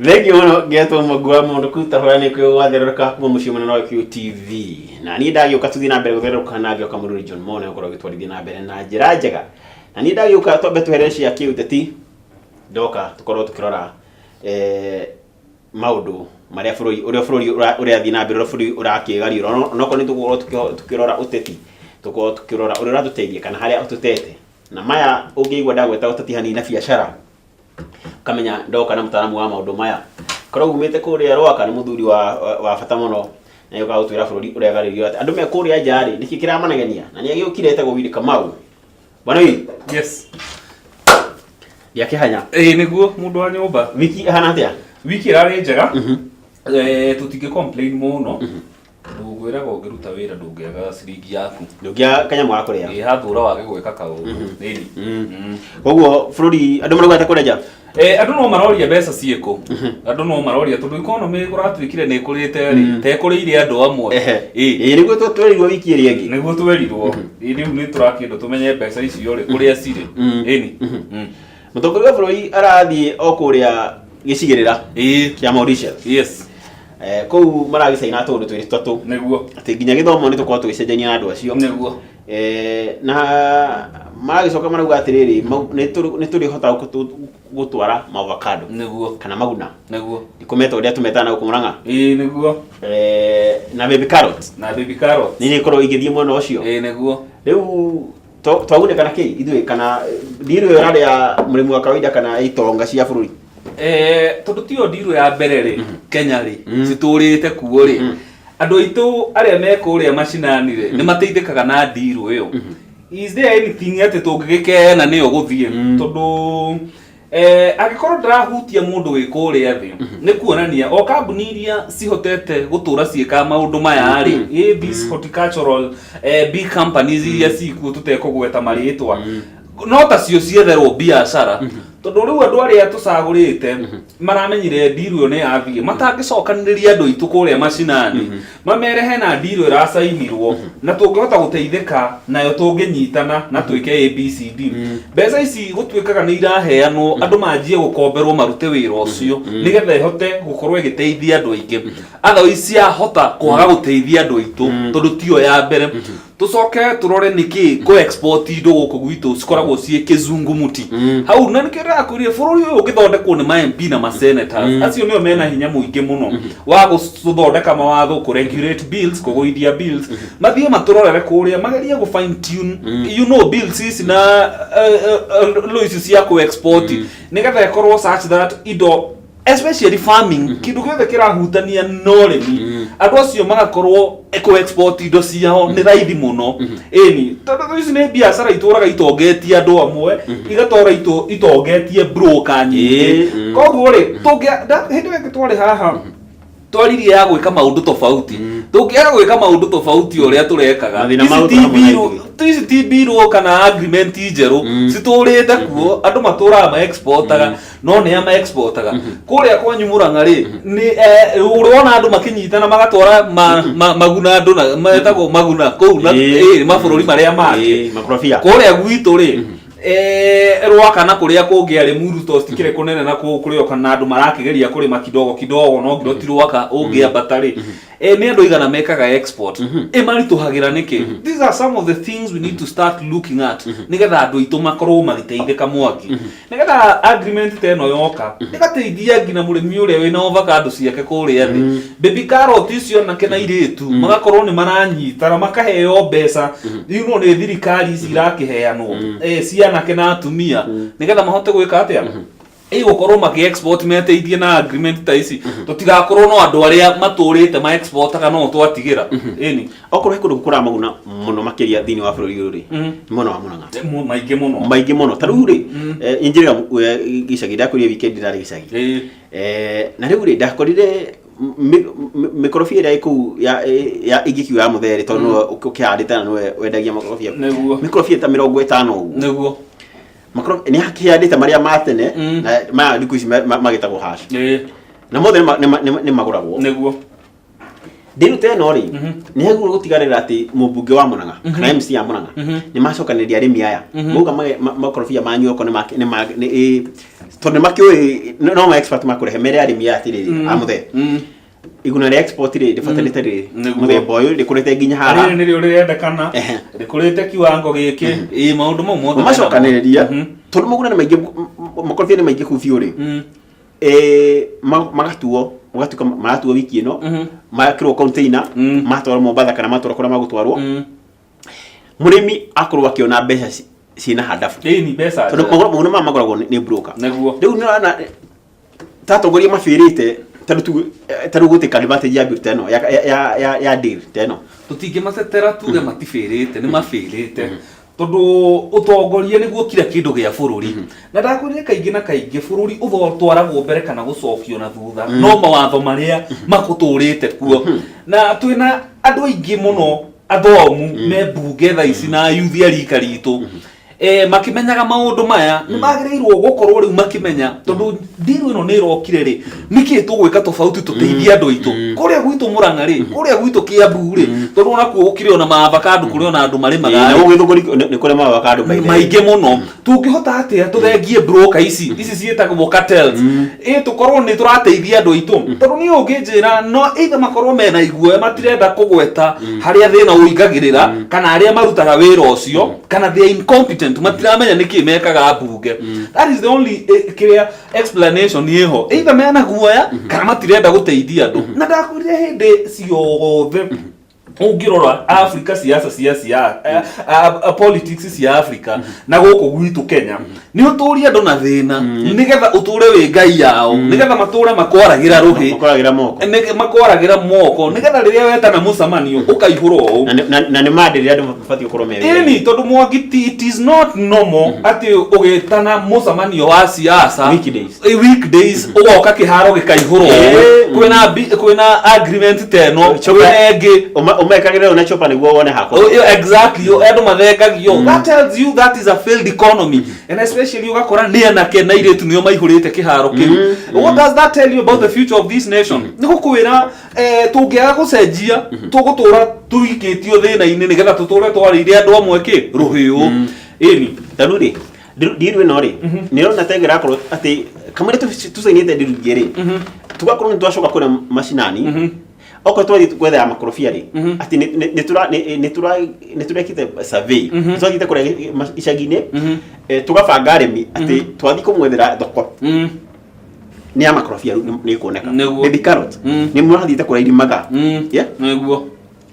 Thengiũ mũno ngetwo Mũngua mũndũ kuta hũra nĩ kwĩ gwatherũka kuma mũciĩ mũnene wa QTV. Na niĩ ndagĩũka tũthiĩ na mbere gũtherũka na ngĩoka mũruri John Mone gũkorwo agĩtwarithia na mbere na njĩra njega. Na niĩ ndagĩũka twambe twehere cia kĩũteti ndoka tũkorwo tũkĩrora eh, maũndũ marĩa bũrũri ũrĩa bũrũri ũrathiĩ na mbere ũrĩa bũrũri ũrakĩgariũra onokorwo nĩ tũgũkorwo tũkĩrora ũteti tũkorwo tũkĩrora ũrĩa ũratũteithia kana harĩa ũtũtete na maya ũngĩigua ndagweta ũteti hanini na biacara ũkamenya ndoka na mũtaaramu wa maũndũ maya korwo umĩte kũrĩa Rwaka nĩ mũthuri wa bata mũno na nĩokaga gũtwĩra bũrũri ũrĩa atĩ andũ me kũrĩa nja rĩ nĩkĩ kĩramanegenia na nĩ agĩũkire etagwo Willy Kamau. Bwana Willy. Yes. Ndiakĩhanya. Ĩĩ nĩguo mũndũ wa nyũmba. Wiki ĩhana atĩa? Wiki ĩrarĩ njega. Tũtingĩ complain mũno. Tondũ ngwĩraga ũngĩruta wĩra ndũngĩaga ciringi yaku. Ndũngĩaga kanyamũ ga kũrĩa. Ĩ hathũra wage gwĩka kaũndũ. Ĩni. Koguo bũrũri andũ marauga atĩa kũrĩa nja? Andũ no maroria mbeca ciĩkũ. Andũ no maroria tondũ economy kũratuĩkire nĩ ĩkũrĩte rĩ, ta ĩkũrĩire andũ amwe. Ĩ. Ĩ nĩguo twerirwo wiki ĩrĩa ĩngĩ. Nĩguo twerirwo. Ĩ rĩu nĩ tũrakĩendwo tũmenye mbeca icio rĩ kũrĩa cirĩ. Ĩni. Mũtongoria wa bũrũri arathiĩ o kũrĩa gĩcigĩrĩra kĩa Mauritius. Kũu maragĩcaina tũũndũ twĩrĩ tũtatũ. Atĩ nginya gĩthomo nĩ tũkorwo tũgĩcenjania na andũ acio. Na maragĩcoka marauga atĩrĩrĩ, nĩ tũrĩhotaga gũtwara maavocado. Kana maguna. Ndikũmeta ũrĩa tũmetaga na gũkũ Murang'a. Ĩĩ nĩguo. Na baby carrot. Na baby carrot. Nĩ irĩkorwo igĩthiĩ mwena ũcio. Ĩĩ nĩguo. Rĩu twagunĩka na kĩ ithuĩ kana ndiru ĩyo ĩrarĩ ya mũrĩmi wa kawaida kana itonga cia bũrũri? Tondũ tiyo ndiru ya mbere rĩ, Kenya rĩ, citũrĩte kuo rĩ, andũ aitũ arĩa me kũrĩa macinani rĩ, nĩ mateithĩkaga na ndiru ĩyo. Is there anything atĩ tũngĩgĩkena nĩyo gũthiĩ? Tondũ angĩkorwo ndĩrahutia mũndũ wĩ kũrĩa thĩ, nĩ kuonania o kambuni iria cihotete gũtũra ciĩkaga maũndũ maya rĩ, these horticultural big companies iria cikuo tũtekũgweta marĩtwa, no tacio cietherwo biacara. Tondũ rĩu andũ arĩa tũcagũrĩte maramenyire ndiru ĩyo nĩ yathiĩ, matangĩcokanĩrĩria andũ aitũ kũrĩa macinani, mamere hena ndiru ĩracainirwo na tũngĩhota gũteithĩka nayo tũngĩnyitana na twĩke ABCD. Mbeca ici gũtuĩkaga nĩ iraheanwo andũ manjie gũkomberwo marute wĩra ũcio nĩgetha ĩhote gũkorwo ĩgĩteithia andũ aingĩ. Otherwise ciahota kwaga gũteithia andũ aitũ tondũ tiyo ya mbere. Tũcoke tũrore nĩkĩ kũ export indo gũkũ gwitũ cikoragwo ciĩ kĩzungumuti. Hau na nĩkĩo ndĩrakwĩrire bũrũri ũyũ ũngĩthondekwo nĩ ma MP na ma senators, acio nĩo mena hinya mũingĩ mũno wa gũthondeka mawatho, kũ regulate bills, kũgũithia bills, mathiĩ matũrorere kũrĩa magerie gũ fine tune bills ici na law ici cia kũ export nĩgetha ĩkorwo such that indo especially farming, kĩndũ gĩothe kĩrahutania na ũrĩmi, andũ acio magakorwo kũ export indo ciao nĩ raithi mũno. Ĩni tondũ ici nĩ biacara itũraga itongetie andũ amwe, igatũra itongetie broker nyingĩ. Koguo rĩ, hĩndĩ ĩyo ĩngĩ twarĩ haha twaririe ya gwĩka maũndũ tofauti, tũngĩaga gwĩka maũndũ tofauti ũrĩa tũrekaga, Mathĩna ici ma ti gũtũra hamwe na mbiru, ici ti mbiru kana agreement njerũ citũrĩte kuo, andũ matũraga ma exportaga, no nĩ a ma exportaga kũrĩa kwanyu Murang'a rĩ, nĩ ũrona andũ makĩnyitana magatwara maguna andũ na metagwo maguna kũu na mabũrũri marĩa mangĩ. Makorobia. Kũrĩa gwitũ rĩ, Rwaka na kũrĩa kũngĩ arĩ Muruto citikĩrĩ kũnene na kũrĩa kana andũ marakĩgeria kũrĩma kidogo kidogo, no ngiro ti Rwaka ũngĩambata rĩ, nĩ andũ aigana mekaga export ĩmaritũhagĩra nĩkĩ? These are some of the things we need to start looking at nĩgetha andũ aitũ makorwo magĩteithĩka. Mwangi, nĩgetha agreement ta ĩno yoka ĩgateithia nginya mũrĩmi ũrĩa wĩna avocado ciake kũrĩa thĩ, baby carrot icio anake na irĩtu magakorwo nĩ maranyitana makaheo mbeca nĩ thirikari ici irakĩheanwo cia anake na atumia nĩgetha mahote gwĩka atĩa, ĩgũkorwo makĩ export meteithie na agreement ta ici, tũtigakorwo no andũ arĩa matũrĩte ma exportaga no twatigĩra ĩni. Okorwo he kũndũ gũkũraga maguna mũno makĩria thĩinĩ wa bũrũri ũyũ rĩ, nĩ mwena wa Murang'a. Maingĩ mũno. Maingĩ mũno. Ta rĩu rĩ, injĩrĩra gĩcagi, ndakwĩrire weekend ndarĩ gĩcagi. Na rĩu rĩ, ndakorire mĩkorobia ĩrĩa ĩ kũu ya ingĩkiuga ya mũthere tondũ nĩwe ũkĩhandĩte na nĩwe wendagia makorobia. Mĩkorobia ta 50 ũguo. Nĩ akĩhandĩte marĩa ma tene na maya thikũ ici magĩtagwo hash. Na mothe nĩ magũragwo. Ndĩrute ĩno rĩ, nĩ hagĩrĩirwo gũtigarĩra atĩ mũmbunge wa Murang'a kana MC ya Murang'a nĩ macokanĩrĩria arĩmi aya mauga makorobia manyu okorwo nĩ Tondũ nĩmakĩũĩ no ma expert makũrehe mere arĩmi aya atĩrĩrĩ, amũthe iguna rĩa export rĩ rĩbatarĩte rĩ mũthemba ũyũ rĩkũrĩte nginya haha. Rĩrĩ nĩrĩo rĩrendekana, Ehe. rĩkũrĩte kiwango gĩkĩ, ĩĩ, maũndũ mau mothe. Macokanĩrĩria, tondũ mũgũnda nĩ maingĩ, makorobia nĩ maingĩ kũu biũ rĩ, magatuo, magatuĩka maratuo wiki ĩno, makĩrwo container, matwarwo Mombatha kana matwarwo kũrĩa magũtwarwo, mũrĩmi akorwo akĩona mbeca ciĩna handabu. Ĩĩ, ni mbeca Tondũ njega. magũrũ maya magũragwo nĩ broker. Rĩu nĩ ũrona ta atongoria mabĩrĩte tarĩu tarĩu gũtĩka advantage ya bill ta ĩno ya deal ta ĩno. Tũtingĩmatetera tuge matibĩrĩte, nĩ mabĩrĩte, tondũ ũtongoria nĩguo kira kĩndũ gĩa bũrũri, na ndakwĩrire kaingĩ na kaingĩ bũrũri ũtwaragwo mbere kana gũcokio na thutha no mawatho marĩa makũtũrĩte kuo. Na twĩna andũ aingĩ mũno athomu me mbunge thaa ici na yuthi a rika ritũ, makĩmenyaga maũndũ maya, nĩ magĩrĩirwo gũkorwo rĩu makĩmenya, tondũ deal ĩno nĩ ĩrokire rĩ, nĩkĩ tũgwĩka tofauti tũteithie andũ aitũ kũrĩa gwitũ Mũrang'a rĩ, kũrĩa gwitũ Kĩambu rĩ, tondũ ona kuo gũkĩrĩ ona maavocado, kũrĩ ona andũ marĩmaga Na rĩ. gũkũ Gĩthũngũri nĩ kũrĩ maavocado by the way. Maingĩ mũno. Tũngĩhota atĩa tũthengie broker ici ciĩtagwo cartels, ĩ tũkorwo nĩ tũrateithia andũ aitũ? Tondũ niĩ ũngĩnjĩra no either makorwo mena iguoya, matirenda kũgweta harĩa thĩna ũingagĩrĩra kana arĩa marutaga wĩra ũcio, kana they are incompetent, matiramenya nĩkĩ mekaga mbunge. That is the only kĩrĩa explanation ĩho, either mena guoya kana matirenda gũteithia andũ. Na ndakwĩrire hĩndĩ ciothe ũngĩrora Africa, siasa cia politics cia Africa na gũkũ gwitũ Kenya, nĩ ũtũrie andũ na thĩna nĩgetha ũtũre wĩ ngai yao, nĩgetha matũre makwaragĩra rũhĩ. Makoragĩra moko. Makwaragĩra moko, nĩgetha rĩrĩa wetana mũcemanio ũkaihũra ũũ. Na nĩ mandĩrĩra andũ mabatiĩ gũkorwo me wĩra-inĩ. Ĩni, tondũ Mwangi it is not normal atĩ ũgĩtana mũcemanio wa siasa Weekdays. Weekdays ũgoka kĩharo gĩkaihũra ũũ. Kwĩna agreement ta ĩno, kwĩna ĩngĩ. Ũmekagĩrĩra na chopa nĩguo wone hako. Oh, yeah, exactly. Yo, andũ mathengagio. That tells you that is a failed economy, and especially ũgakora nĩ anake na airĩtu nĩo maihũrĩte kĩharo kĩu. What does that tell you about the future of this nation? Nĩ gũkwĩra tũngĩaga gũcenjia, tũgũtũra tũikĩtio thĩna-inĩ nĩgetha tũtũre twarĩire andũ amwe kĩ rũhĩũ, ĩni. Tarĩu rĩ, deal ĩno rĩ, nĩ ĩrona ta ĩngĩrakorwo atĩ kamũira tũcainĩte deal ingĩ rĩ, tũgakorwo nĩ twacoka kũrĩa macinani, okorwo twathiĩ gwetha ya makorobia rĩ, atĩ nĩ tũrekĩte survey, nĩ twathiĩte kũrĩa icagi-inĩ, tũgabanga arĩmi atĩ twathiĩ kũmwethera thoko nĩ ya makorobia rĩu nĩ ĩkuoneka. Baby carrot, nĩ mũrathiĩte kũrĩa irimaga. Yeah?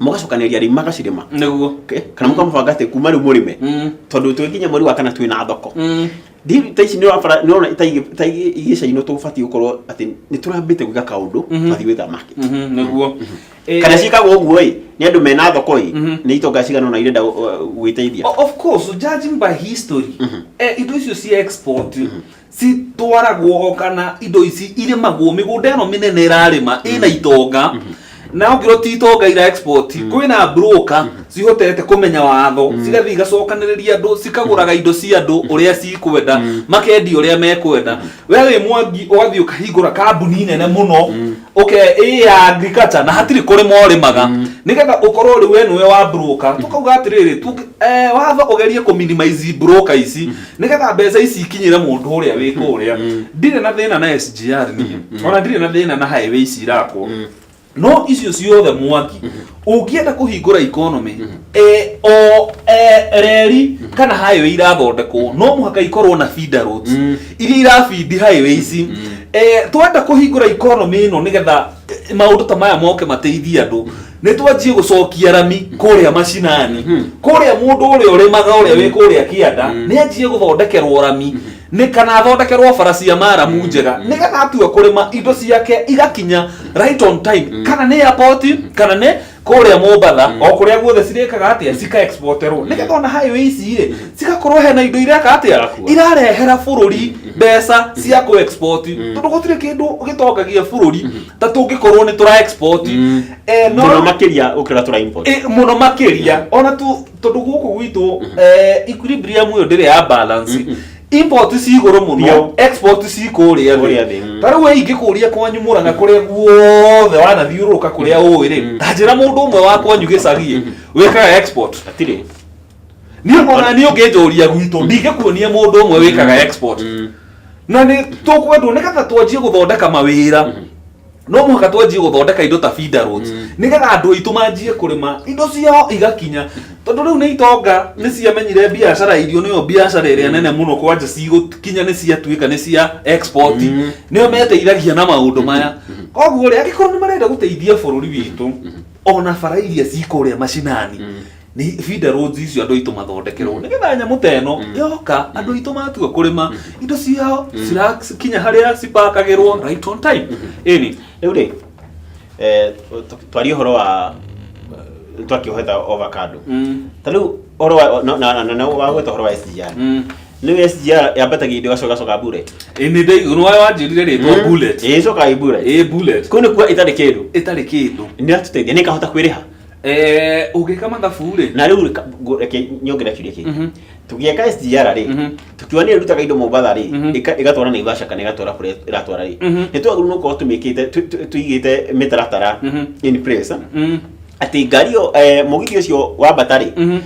Mũgacokanĩrĩria arĩmi magacirĩma. Okay? Kana mũkamũbanga atĩ kuma rĩu mũrĩme, tondũ twĩkinya mweri wa kana twĩna thoko. Deal ta ici nĩ ũrabara, nĩ ũrona ta igĩcainwo, tũbatiĩ gũkorwo atĩ nĩ tũrambĩte gwĩka kaũndũ, twathiĩ gwetha market. Kana ciĩkagwo ũguo ĩ nĩ andũ mena thoko ĩ nĩ itonga cigana ũna irenda gwĩteithia. Of course, judging by history, indo icio cia export citwaragwo kana indo ici irĩmagwo mĩgũnda ĩno mĩnene ĩrarĩma ĩna itonga, na ongĩrwo ti itonga ira export, kwĩna broker cihotete kũmenya watho, cigathiĩ igacokanĩrĩria andũ, cikagũraga indo cia andũ ũrĩa cikwenda, makendia ũrĩa mekwenda. We wĩ Mwangi ũgathiĩ ũkahingũra kambuni nene mũno ũke ĩ ya agriculture na hatirĩ kũrĩma ũrĩmaga, nĩgetha ũkorwo rĩu we nĩwe wa broker. Tũkauga atĩrĩrĩ, watho ũgerie kũ minimize broker ici nĩgetha mbeca ici ikinyĩre mũndũ ũrĩa wĩ kũrĩa. Ndirĩ na thĩna na SGR niĩ, ona ndirĩ na thĩna na highway ici irakwo, no icio ciothe, Mwangi, ũngĩenda kũhingũra economy, o reri kana highway irathondekwo no mũhaka ikorwo na feeder roads iria irabindi highway ici. Twenda kũhingũra economy ĩno nĩgetha maũndũ ta maya moke mateithie andũ, nĩ twanjie gũcokia rami kũrĩa macinani, kũrĩa mũndũ ũrĩa ũrĩmaga, ũrĩa wĩ kũrĩa kĩanda, nĩ anjie gũthondekerwo rami nĩ kana athondekerwo bara cia maramu njega, nĩgetha atue kũrĩma indo ciake igakinya right on time, kana nĩ airport kana nĩ kũrĩa Mombatha, o kũrĩa guothe cirĩkaga atĩa, cika exporterwo, nĩgetha ona highway ici rĩ cigakorwo hena indo ireka atĩa? Irakua. Irarehera bũrũri mbeca cia kũ export, tondũ gũtirĩ kĩndũ gĩtongagia bũrũri ta tũngĩkorwo nĩ tũra export. No Mũno makĩria gũkĩra tũra import. Mũno makĩria ona tu, tondũ gũkũ gwitũ equilibrium ĩyo ndĩrĩ ya balance, import ci igũrũ mũno, Biũ. export ci kũrĩa Kũrĩa thĩ. thĩ. Ta rĩu we ingĩkũria kwanyu Mũrang'a, kũrĩa guothe wanathiũrũrũka, kũrĩa ũĩ rĩ, ta njĩra mũndũ ũmwe wa kwanyu gĩcagi wĩkaga export. Hatirĩ. Niĩ ona niĩ ũngĩnjũria gwitũ, ndingĩkuonia mũndũ ũmwe wĩkaga export. Na nĩ tũkwendwo nĩgetha twanjie gũthondeka mawĩra, no mũhaka twanjie gũthondeka indo ta feeder roads, nĩgetha andũ aitũ manjie kũrĩma indo ciao igakinya, tondũ rĩu nĩ itonga nĩ ciamenyire biacara irio nĩyo biacara ĩrĩa nene mũno, kwanja cigũkinya nĩ ciatuĩka nĩ cia export, nĩo meteithagia na maũndũ maya. Koguo rĩ, angĩkorwo nĩ marenda gũteithia bũrũri witũ, ona bara iria ci kũrĩa macinani, nĩ feeder roads icio andũ aitũ mathondekerwo, nĩgetha nyamũ ta ĩno yoka, andũ aitũ matua kũrĩma indo ciao cirakinya harĩa cipakagĩrwo right on time, ĩni. Rĩu rĩ, twarie ũhoro wa twakĩũheta avocado. Ta rĩu ũhoro wa na wagweta ũhoro wa SGR. Rĩu SGR yambatagia indo, ĩgacoka gacoka bullet. Ĩni, nĩ wanjĩrire rĩtwa bullet. Ĩĩ, ĩcokaga i bullet. Ĩ, bullet. Kũu nĩ kuga ĩtarĩ kĩndũ. Ĩtarĩ kĩndũ. Nĩ ĩratũteithia, nĩ ĩkahota kwĩrĩha. Ũngĩka mathabu rĩ. Na rĩu reke nyongere kĩũria kĩngĩ. Tũgĩaka SGR rĩ, tukiona nĩ ĩrutaga indo Mombatha rĩ, ĩgatwara Naivasha kana ĩgatwara kũrĩa ĩratwara rĩ, nĩ twagĩrĩirwo nĩ gũkorwo tũmĩkĩte tũigĩte mĩtaratara in place atĩ ngari ĩyo, mũgithi ũcio wambata rĩ,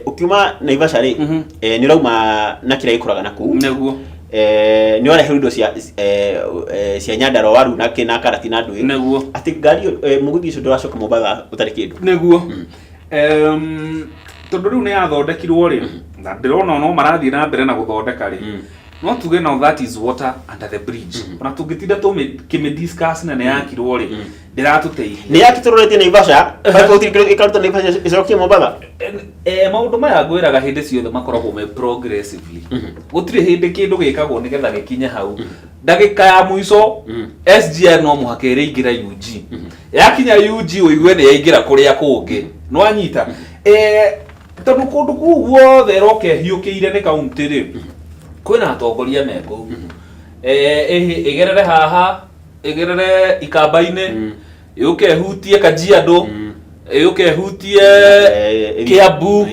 ũkiuma Naivasha rĩ, nĩ ũrauma na kĩrĩa gĩkũraga na kũu, nĩ wareherwo indo cia cia Nyandarua, waru na kĩ na karati na ndũĩ, atĩ ngari ĩyo, mũgithi ũcio ndũracoka Mombatha ũtarĩ kĩndũ. Nĩguo. Tondũ rĩu nĩ yathondekirwo rĩ, na ndĩrona no marathiĩ na mbere na gũthondeka rĩ, no tuge now that is water under the bridge. Ona tũngĩtinda tũkĩmĩ discuss na nĩ yakirwo rĩ, ndĩratũteithia. Nĩ yakĩtũroretie Naivasha, ĩkaruta Naivasha ĩcokie Mombatha. Maũndũ maya ngwĩraga hĩndĩ ciothe makoragwo me progressively. Gũtirĩ hĩndĩ kĩndũ gĩkagwo nĩgetha gĩkinye hau ndagĩka ya mũico. SGR no mũhaka ĩrĩingĩra UG, yakinya UG ũigue nĩ yaingĩra kũrĩa kũngĩ, nĩwanyita? Tondũ kũndũ kũu guothe ĩroka ĩhiũkĩire nĩ kaunti rĩ, kwĩna atongoria me kũu. Ĩgerere haha, ĩgerere Ikamba-inĩ, yũke ĩhutie Kajiado, yũke ĩhutie Kiambu,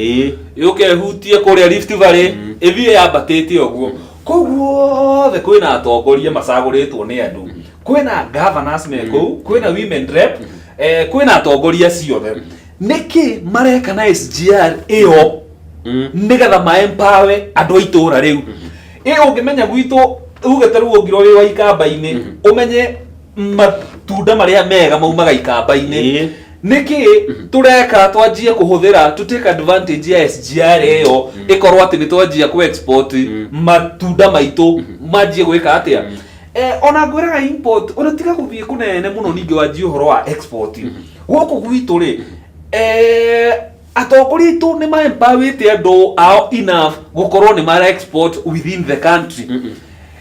yũke ĩhutie kũrĩa Rift Valley, ĩthiĩ yambatĩte ũguo. Kũu guothe kwĩna atongoria macagũrĩtwo nĩ andũ, kwĩna governors me kũu, kwĩna women rep, kwĩna atongoria ciothe. Nĩkĩ mareka na SGR ĩyo nĩgetha ma empower andũ a itũra rĩu? Ĩ ũngĩmenya gwitũ, uge ta rĩu ũngirwo wĩ wa Ikamba-inĩ, ũmenye matunda marĩa mega maumaga Ikamba-inĩ. Nĩkĩ tũreka twanjie kũhũthĩra to take advantage ya SGR ĩyo, ĩkorwo atĩ nĩ twanjia kũ export matunda maitũ, manjie gwĩka atĩa? Ona ngwĩraga import, ona tiga gũthiĩ kũnene mũno, ningĩ wanjie ũhoro wa export gũkũ gwitũ rĩ, atongoria aitũ nĩ ma-empowerĩte andũ ao enough gũkorwo nĩ mara export within the country?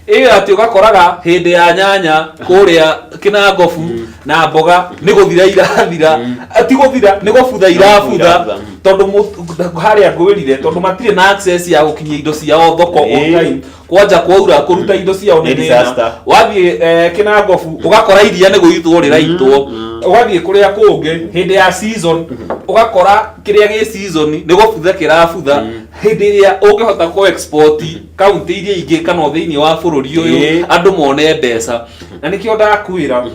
Ĩyo atĩ ũgakoraga hĩndĩ ya nyanya kũrĩa Kĩnangobu na mboga nĩ gũthira irathira, ti gũthira, nĩ gũbutha irabutha. Irabutha. Tondũ harĩa ngwĩrire, tondũ matirĩ na access ya gũkinyia indo ciao thoko on time, kwanja kwaura kũruta indo ciao nĩ Nĩ thĩna. disaster. Wathiĩ Kĩnangobu ũgakora iria nĩ gũitwo rĩraitwo. Ũgathiĩ kũrĩa kũngĩ hĩndĩ ya season ũgakora kĩrĩa gĩ season nĩ gũbutha kĩrabutha, hĩndĩ ĩrĩa ũngĩhota kũ export kaunti iria ingĩ kana thĩinĩ wa bũrũri ũyũ, andũ mone mbeca. Na nĩkĩo ndakwĩra,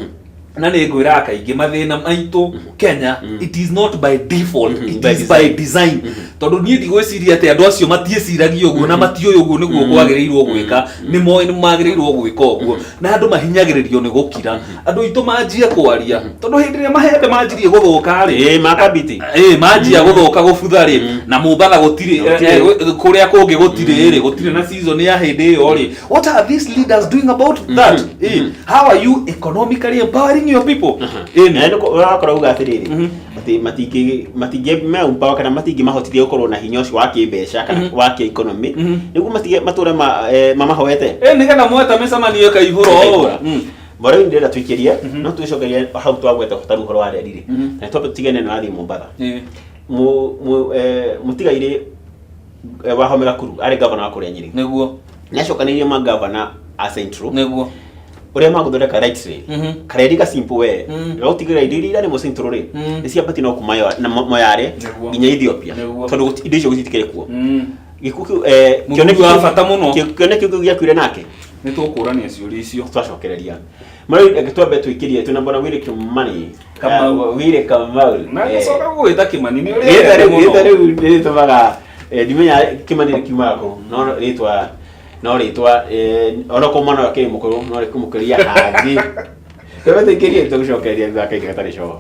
na nĩ ngwĩraga kaingĩ, mathĩna maitũ Kenya, it is not by default, it by is by design, tondũ niĩ ndigwĩciria atĩ andũ acio matiĩciragia ũguo na matiũĩ ũguo nĩguo kwagĩrĩirwo gwĩka. Nĩ moĩ nĩ magĩrĩirwo gwĩka ũguo, na andũ mahinyagĩrĩrio nĩ gũkira. Andũ aitũ manjie kwaria, tondũ hĩndĩ ĩrĩa mahembe manjirie gũthũka rĩ, Makabiti. Ĩ, manjia gũthũka gũbutha rĩ, na Mombatha gũtirĩ, Gũtirĩ. Kũrĩa kũngĩ gũtirĩ rĩ, gũtirĩ na season ya hĩndĩ ĩyo rĩ, what are these leaders doing about that? How are you economically empowering your people? Na nĩ ũrakora uga atĩrĩrĩ, atĩ matingĩ meumbawa kana matingĩmahotithia gũkorwo na hinya ũcio wa kĩmbeca kana wa kĩ-economy, nĩguo matige matũre mamahoete. Nĩgetha mweta mĩcemanio ĩkaihũra ũũ. Ĩkaihũra. Mbora rĩu ndĩrenda tũikĩrie, no twĩcokerie hau twagweta tarĩu ũhoro wa reri rĩ, na twambe tũtigane na wathiĩ Mombatha. Mũtigairĩ Wahome Gakuru arĩ gavana wa kũrĩa Nyĩrĩ, nĩacokanĩirie magavana a Central ũrĩa magũthondeka light rail, kareri ga simple we, gagũtigĩrĩra indo iria irarĩmwo Central rĩ, nĩ ciambatie no kuma na Moyale nginya Ethiopia, tondũ indo icio gũtitikĩrĩ kuo. Gĩkuũ kĩu, Mũthuri kĩoneki wa kĩu- bata mũno. Kĩoneki kĩu gĩakuire nake. Nĩ tũkũrania ciũria icio. Twacokereria marĩu, reke twambe tũikĩrie twĩna bwana Willy Kimani. Kamau. Willy Kamau. Na gĩcoka gũgwĩta Kĩmani nĩ ũrĩa Rĩtwa wendete rĩu mũno. Rĩtwa rĩu nĩrĩtũmaga, ndimenya Kimani rĩkiumaga kũ, no rĩtwa No rĩtwa onokorwo mwana ũyũ akĩrĩ mũkũrũ no rĩkũmũkĩria hangĩ. Twambe tũingĩrie tũgũcokereria thutha wa kahinda gatarĩ coho.